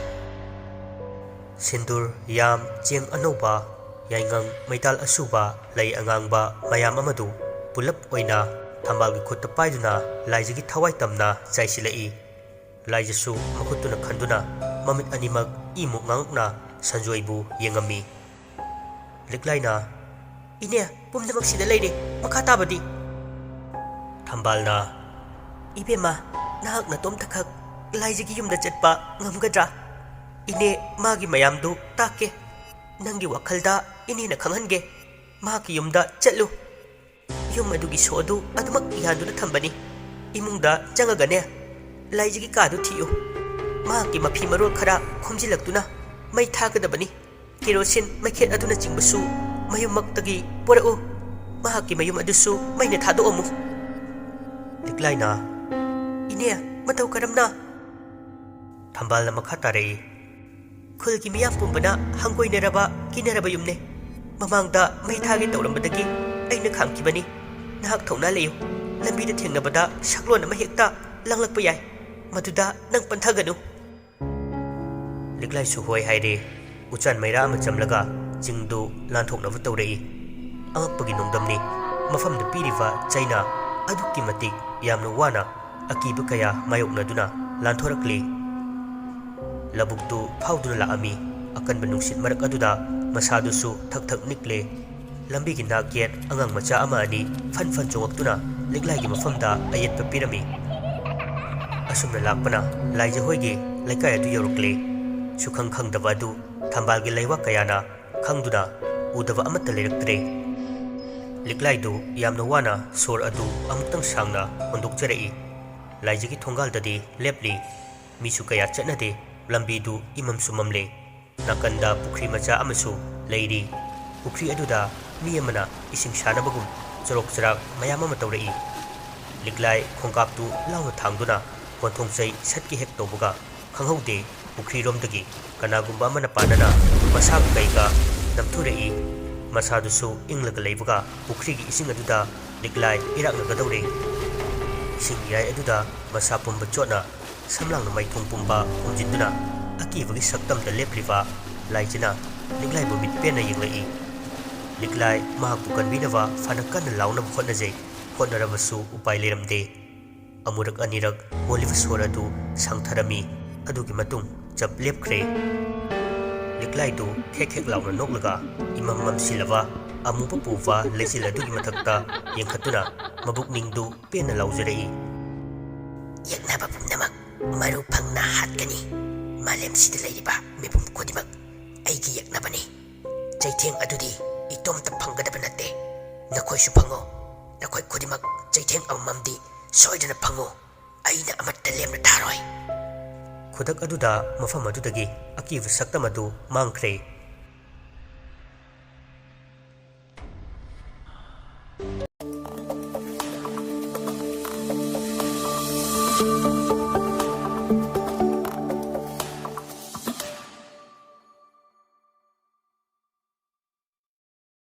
ꯁꯤꯟꯗꯨꯔ, ꯌꯥꯝ, ꯆꯦꯡ ꯑꯅꯧꯕ, ꯌꯥꯏꯉꯪ, ꯃꯩꯇꯥꯜ ꯑꯁꯨꯕ, ꯂꯩ ꯑꯉꯥꯡꯕ ꯃꯌꯥꯝ ꯑꯃꯗꯨ ꯄꯨꯂꯞ ꯑꯣꯏꯅ ꯊꯝꯕꯥꯜꯒꯤ ꯈꯨꯠꯇ ꯄꯥꯏꯗꯨꯅ ꯂꯥꯏꯖꯒꯤ ꯊꯋꯥꯏ ꯇꯝꯅ ꯆꯥꯏꯁꯤꯜꯂꯛꯏ꯫ ꯂꯥꯏꯖꯁꯨ ꯃꯈꯨꯠꯇꯨꯅ ꯈꯟꯗꯨꯅ ꯃꯃꯤꯠ ꯑꯅꯤꯃꯛ ꯏꯃꯨꯛ ꯉꯥꯡꯉꯛꯅ ꯁꯟꯖꯣꯏꯕꯨ ꯌꯦꯡꯉꯝꯃꯤ꯫ ꯂꯤꯛꯂꯥꯏꯅ, "ꯏꯅꯦ, ꯄꯨꯝꯅꯃꯛ ꯁꯤꯗ ꯂꯩꯔꯦ, ꯃꯈꯥ ꯇꯥꯕꯗꯤ?" ꯊꯝꯕꯥꯜꯅ, "ꯏꯕꯦꯝꯃ, ꯅꯍꯥꯛ ꯅꯇꯣꯝꯇꯈꯛ ꯂꯥꯏꯖꯒꯤ ꯌꯨꯝꯗ ꯆꯠꯄ ꯉꯝꯒꯗ꯭ꯔꯥ? ꯏꯅꯦ, ꯃꯥꯒꯤ ꯃꯌꯥꯝꯗꯨ ꯇꯥꯛꯀꯦ꯫ ꯅꯪꯒꯤ ꯋꯥꯈꯜꯗ ꯏꯅꯦꯅ ꯈꯪꯍꯟꯒꯦ꯫ ꯃꯍꯥꯛꯀꯤ ꯌꯨꯝꯗ ꯆꯠꯂꯨ꯫ ꯌꯨꯝ ꯑꯗꯨꯒꯤ ꯁꯣ ꯑꯗꯨ ꯑꯗꯨꯃꯛ ꯌꯥꯟꯗꯨꯅ ꯊꯝꯕꯅꯤ꯫ ꯏꯃꯨꯡꯗ ꯆꯪꯉꯒꯅꯦ, ꯂꯥꯏꯖꯒꯤ ꯀꯥꯗꯨ ꯊꯤꯌꯨ꯫ ꯃꯍꯥꯛꯀꯤ ꯃꯐꯤ ꯃꯔꯣꯜ ꯈꯔ ꯈꯣꯝꯖꯤꯜꯂꯛꯇꯨꯅ ꯃꯩ ꯊꯥꯒꯗꯕꯅꯤ꯫ ꯀꯦꯔꯣꯁꯤꯟ ꯃꯩꯈꯦꯠ ꯑꯗꯨꯅꯆꯤꯡꯕꯁꯨ ꯃꯌꯨꯝꯃꯛꯇꯒꯤ ꯄꯨꯔꯛꯎ꯫ ꯃꯍꯥꯛꯀꯤ ꯃꯌꯨꯝ ꯑꯗꯨꯁꯨ ꯃꯩꯅ ꯊꯥꯗꯣꯛꯑꯝꯃꯨ꯫" ꯂꯤꯛꯂꯥꯏꯅ, "ꯏꯅꯦ, ꯃꯇꯧ ꯀꯔꯝꯅ?" ꯊꯝꯕꯥꯜꯅ ꯃꯈꯥ ꯇꯥꯔꯛꯏ, "ꯈꯨꯜꯒꯤ ꯃꯤꯌꯥꯝ ꯄꯨꯝꯕꯅ ꯍꯪꯒꯣꯏꯅꯔꯕ, ꯀꯤꯅꯔꯕ ꯌꯨꯝꯅꯦ꯫ ꯃꯃꯥꯡꯗ ꯃꯩ ꯊꯥꯒꯦ ꯇꯧꯔꯝꯕꯗꯒꯤ ꯑꯩꯅ ꯈꯥꯝꯈꯤꯕꯅꯤ꯫ ꯅꯍꯥꯛ ꯊꯧꯅꯥ ꯂꯩꯌꯨ꯫ ꯂꯝꯕꯤꯗ ꯊꯦꯡꯅꯕꯗ ꯁꯛꯂꯣꯟ ꯑꯃ ꯍꯦꯛꯇ ꯂꯥꯡꯂꯛꯄ ꯌꯥꯏ꯫ ꯃꯗꯨꯗ ꯅꯪ ꯄꯟꯊꯒꯅꯨ꯫" ꯂꯤꯛꯂꯥꯏꯁꯨ ꯍꯣꯏ ꯍꯥꯏꯔꯦ꯫ ꯎꯆꯥꯟ ꯃꯩꯔꯥ ꯑꯃ ꯆꯝꯂꯒ ꯆꯤꯡꯗꯨ ꯂꯥꯟꯊꯣꯛꯅꯕ ꯇꯧꯔꯛꯏ꯫ ꯑꯉꯛꯄꯒꯤ ꯅꯣꯡꯗꯝꯅꯤ꯫ ꯃꯐꯝꯗ ꯄꯤꯔꯤꯕ ꯆꯩꯅ ꯑꯗꯨꯛꯀꯤ ꯃꯇꯤꯛ ꯌꯥꯝꯅ ꯋꯥꯅ ꯑꯀꯤꯕ ꯀꯌꯥ ꯃꯥꯌꯣꯛꯅꯗꯨꯅ ꯂꯥꯟꯊꯣꯔꯛꯂꯤ꯫ ꯂꯧꯕꯨꯛꯇꯨ ꯐꯥꯎꯗꯨꯅ ꯂꯥꯛꯑꯝꯃꯤ꯫ ꯑꯀꯟꯕ ꯅꯨꯡꯁꯤꯠ ꯃꯔꯛ ꯑꯗꯨꯗ ꯃꯁꯥꯗꯨꯁꯨ ꯊꯛ ꯊꯛ ꯅꯤꯛꯂꯦ꯫ ꯂꯝꯕꯤꯒꯤ ꯅꯥꯛ ꯌꯦꯠ ꯑꯉꯥꯡ ꯃꯆꯥ ꯑꯃ ꯑꯅꯤ ꯐꯟ ꯐꯟ ꯆꯣꯡꯉꯛꯇꯨꯅ ꯂꯤꯛꯂꯥꯏꯒꯤ ꯃꯐꯝꯗ ꯑꯌꯦꯠꯄ ꯄꯤꯔꯝꯃꯤ꯫ ꯑꯁꯨꯝꯅ ꯂꯥꯛꯄꯅ ꯂꯥꯏꯖ ꯍꯣꯏꯒꯤ ꯂꯩꯀꯥꯏ ꯑꯗꯨ ꯌꯧꯔꯛꯂꯦ꯫ ꯁꯨꯈꯪ ꯈꯪꯗꯕ ꯑꯗꯨ ꯊꯝꯕꯥꯜꯒꯤ ꯂꯩꯋꯥ ꯀꯌꯥꯅ ꯈꯪꯗꯨꯅ ꯎꯗꯕ ꯑꯃꯠꯇ ꯂꯩꯔꯛꯇ꯭ꯔꯦ꯫ ꯂꯤꯛꯂꯥꯏꯗꯨ ꯌꯥꯝꯅ ꯋꯥꯅ ꯁꯣꯔ ꯑꯗꯨ ꯑꯃꯨꯛꯇꯪ ꯁꯥꯡꯅ ꯍꯣꯟꯗꯣꯛꯆꯔꯛꯏ꯫ ꯂꯥꯏꯖꯒꯤ ꯊꯣꯡꯒꯥꯜꯗꯗꯤ ꯂꯦꯞꯂꯤ꯫ ꯃꯤꯁꯨ ꯀꯌꯥ ꯆꯠꯅꯗꯦ꯫ ꯂꯝꯕꯤꯗꯨ ꯏꯃꯝꯁꯨ ꯃꯝꯂꯦ꯫ ꯅꯥꯀꯟꯗ ꯄꯨꯈ꯭ꯔꯤ ꯃꯆꯥ ꯑꯃꯁꯨ ꯂꯩꯔꯤ꯫ ꯄꯨꯈ꯭ꯔꯤ ꯑꯗꯨꯗ ꯃꯤ ꯑꯃꯅ ꯏꯁꯤꯡ ꯁꯥꯅꯕꯒꯨꯝ ꯆꯔꯣꯛ ꯆꯔꯥꯛ ꯃꯌꯥꯝ ꯑꯃ ꯇꯧꯔꯛꯏ꯫ ꯂꯤꯛꯂꯥꯏ ꯈꯣꯡꯀꯥꯞꯇꯨ ꯂꯥꯎꯅ ꯊꯥꯡꯗꯨꯅ ꯀꯣꯟꯊꯣꯡ ꯆꯩ ꯁꯠꯀꯦ ꯍꯦꯛ ꯇꯧꯕꯒ ꯈꯪꯍꯧꯗꯦ, ꯄꯨꯈ꯭ꯔꯤꯔꯣꯝꯗꯒꯤ ꯀꯅꯥꯒꯨꯝꯕ ꯑꯃꯅ ꯄꯥꯟꯅꯅ ꯃꯁꯥꯒ ꯀꯩꯒ ꯅꯝꯊꯨꯔꯛꯏ꯫ ꯃꯁꯥꯗꯨꯁꯨ ꯏꯪꯂꯒ ꯂꯩꯕꯒ ꯄꯨꯈ꯭ꯔꯤꯒꯤ ꯏꯁꯤꯡ ꯑꯗꯨꯗ ꯂꯤꯛꯂꯥꯏ ꯏꯔꯥꯛꯅꯒꯗꯧꯔꯦ꯫ ꯏꯁꯤꯡ ꯏꯌꯥꯏ ꯑꯗꯨꯗ ꯃꯁꯥ ꯄꯨꯝꯕ ꯆꯣꯠꯅ ꯁꯝꯂꯥꯡꯅ ꯃꯥꯏꯊꯣꯡ ꯄꯨꯝꯕ ꯍꯨꯝꯖꯤꯟꯗꯨꯅ ꯑꯀꯤꯕꯒꯤ ꯁꯛꯇꯝꯗ ꯂꯦꯞꯂꯤꯕ ꯂꯥꯏꯖꯅ ꯂꯤꯛꯂꯥꯏꯕꯨ ꯃꯤꯠ ꯄꯦꯟꯅ ꯌꯦꯡꯂꯛꯏ꯫ ꯂꯤꯛꯂꯥꯏ ꯃꯍꯥꯛꯄꯨ ꯀꯟꯕꯤꯅꯕ ꯐꯅ ꯀꯟꯅ ꯂꯥꯎꯅꯕ ꯍꯣꯠꯅꯖꯩ꯫ ꯍꯣꯠꯅꯔꯕꯁꯨ ꯎꯄꯥꯏ ꯂꯩꯔꯝꯗꯦ꯫ ꯑꯃꯨꯔꯛ ꯑꯅꯤꯔꯛ ꯍꯣꯜꯂꯤꯕ ꯁꯣꯔ ꯑꯗꯨ ꯁꯥꯡꯊꯔꯝꯃꯤ꯫ ꯑꯗꯨꯒꯤ ꯃꯇꯨꯡ ꯆꯞ ꯂꯦꯞꯈ꯭ꯔꯦ꯫ ꯂꯤꯛꯂꯥꯏꯗꯨ ꯈꯦꯛ ꯈꯦꯛ ꯂꯥꯎꯅ ꯅꯣꯛꯂꯒ ꯏꯃꯝ ꯃꯝꯁꯤꯜꯂꯕ ꯑꯃꯨꯕ ꯄꯨꯕ ꯂꯩꯆꯤꯜ ꯑꯗꯨꯒꯤ ꯃꯊꯛꯇ ꯌꯦꯡꯈꯠꯇꯨꯅ ꯃꯕꯨꯛꯅꯤꯡꯗꯨ ꯄꯦꯟꯅ ꯂꯥꯎꯖꯔꯛꯏ꯫ "ꯌꯦꯛꯅꯕ ꯄꯨꯝꯅꯃꯛ ꯃꯔꯨ ꯐꯪꯅ ꯍꯥꯠꯀꯅꯤ꯫ ꯃꯥꯂꯦꯝꯁꯤꯗ ꯂꯩꯔꯤꯕ ꯃꯤꯄꯨꯝ ꯈꯨꯗꯤꯡꯃꯛ ꯑꯩꯒꯤ ꯌꯦꯛꯅꯕꯅꯤ꯫ ꯆꯩꯊꯦꯡ ꯑꯗꯨꯗꯤ ꯏꯇꯣꯝꯇ ꯐꯪꯒꯗꯕ ꯅꯠꯇꯦ꯫ ꯅꯈꯣꯏꯁꯨ ꯐꯪꯉꯨ꯫ ꯅꯈꯣꯏ ꯈꯨꯗꯤꯡꯃꯛ ꯆꯩꯊꯦꯡ ꯑꯃꯃꯝꯗꯤ ꯁꯣꯏꯗꯅ ꯐꯪꯉꯨ꯫ ꯑꯩꯅ ꯑꯃꯠꯇ ꯂꯦꯝꯅ ꯊꯥꯔꯣꯏ꯫" ꯈꯨꯗꯛ ꯑꯗꯨꯗ ꯃꯐꯝ ꯑꯗꯨꯗꯒꯤ ꯑꯀꯤꯕ ꯁꯛꯇꯝ ꯑꯗꯨ ꯃꯥꯡꯈ꯭ꯔꯦ꯫